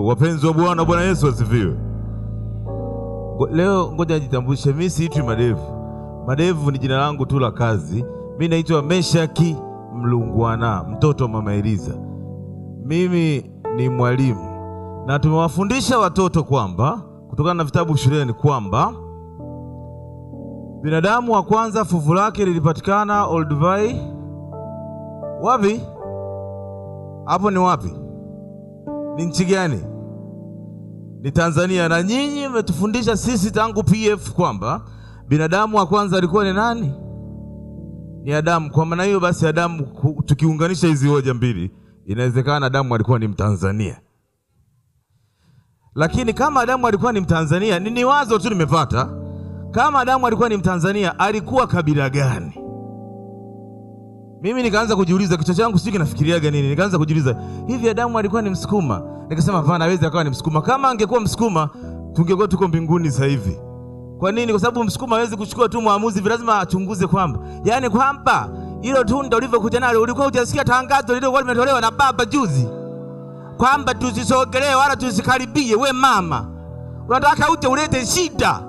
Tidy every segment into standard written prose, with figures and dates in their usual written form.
Wapenzi wa Bwana, Bwana Yesu asifiwe. Leo ngoja nijitambulishe, mimi siitwi Madevu. Madevu ni jina langu tu la kazi. Mimi naitwa Meshaki Mlungwana, mtoto wa Mama Eliza. Mimi ni mwalimu na tumewafundisha watoto kwamba kutokana na vitabu shuleni kwamba binadamu wa kwanza fuvu lake lilipatikana Olduvai. Wapi? Hapo ni wapi? Ni nchi gani? Ni Tanzania. Na nyinyi mmetufundisha sisi tangu PF kwamba binadamu wa kwanza alikuwa ni nani? Ni Adamu. Kwa maana hiyo basi Adamu, tukiunganisha hizi hoja mbili, inawezekana Adamu alikuwa ni Mtanzania. Lakini kama Adamu alikuwa ni Mtanzania, ni wazo tu nimepata. Kama Adamu alikuwa ni Mtanzania, alikuwa kabila gani? Mimi nikaanza kujiuliza, kichwa changu sijui kinafikiriaga nini. Nikaanza kujiuliza, hivi Adamu alikuwa ni Msukuma? Nikasema hapana, hawezi akawa ni Msukuma. Kama angekuwa Msukuma, tungekuwa tuko mbinguni sasa hivi. Kwa nini? Kwa sababu Msukuma hawezi kuchukua tu maamuzi, lazima achunguze kwamba, yaani kwamba hilo tunda ulivyokuja nalo ulikuwa hujasikia tangazo lililokuwa limetolewa na baba juzi kwamba tusisogelee wala tusikaribie. We mama, unataka uje ulete shida.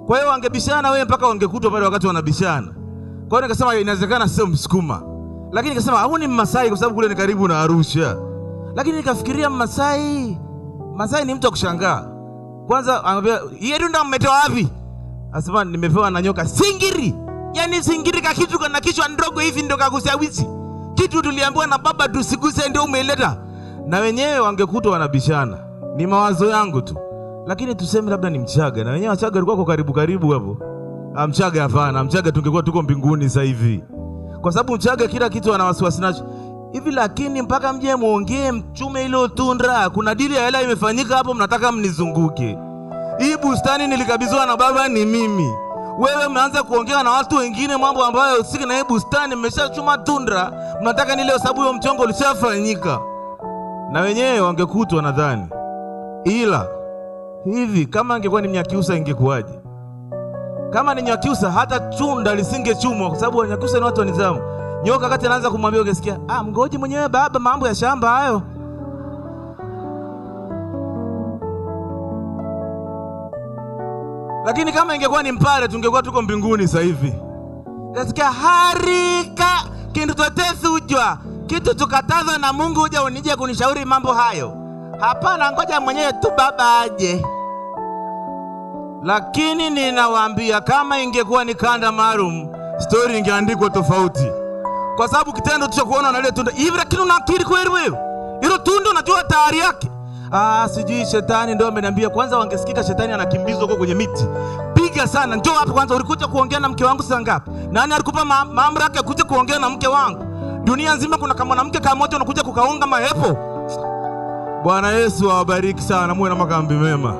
Kwa hiyo wangebishana wewe mpaka wangekutwa pale wakati wanabishana. Kwa hiyo nikasema inawezekana sio Msukuma. Lakini nikasema au ni Mmasai kwa sababu kule ni karibu na Arusha. Lakini nikafikiria Mmasai, Masai ni mtu wa kushangaa. Kwanza anambia, "Hii tunda mmetoa wapi?" Asema nimepewa na nyoka singiri. Yaani singiri ka kitu kana kichwa ndogo hivi ndio kakushawishi. Kitu tuliambiwa na baba tusiguse ndio umeleta. Na wenyewe wangekutwa wanabishana. Ni mawazo yangu tu. Lakini tuseme labda ni Mchaga. Na wenyewe Wachaga walikuwa kwa karibu karibu hapo. Mchaga hapana, Mchaga tungekuwa tuko mbinguni sasa hivi. Kwa sababu Mchaga kila kitu ana wasiwasi nacho. Hivi lakini mpaka mje muongee mchume ile tunda, kuna dili ya hela imefanyika hapo, mnataka mnizunguke. Hii bustani nilikabidhiwa na baba ni mimi. Wewe mnaanza kuongea na watu wengine mambo ambayo usiki na hii bustani mmeshachuma tunda, mnataka nile sababu hiyo mchongo ulishafanyika. Na wenyewe wangekutwa nadhani. Ila hivi kama angekuwa ni Mnyakyusa ingekuwaje? Kama ni Nyakyusa hata tunda lisingechumwa kwa sababu Nyakyusa ni watu wa nidhamu. Nyoka kati anaanza kumwambia ukisikia, "Ah, mgoje mwenyewe baba, mambo ya shamba hayo." Lakini kama ingekuwa ni Mpare tungekuwa tuko mbinguni sasa hivi. Kasikia harika kindu totesujwa, kitu tukatazwa na Mungu uja unije kunishauri mambo hayo. Hapana, ngoja mwenyewe tu baba aje. Lakini ninawaambia kama ingekuwa ni kanda maalum, story ingeandikwa tofauti. Kwa sababu kitendo cha kuona na ile tunda, hivi lakini una akili kweli wewe? Hilo tunda unajua tayari yake. Ah, sijui shetani ndio ameniambia. Kwanza wangesikika shetani anakimbizwa huko kwenye miti. Piga sana, njoo hapa kwanza, ulikuja kuongea na mke wangu saa ngapi? Nani alikupa mamlaka ya kuja kuongea na mke wangu? Dunia nzima kuna kama mwanamke kama mmoja unakuja kukaunga mahepo. Bwana Yesu awabariki sana, muwe na makambi mema.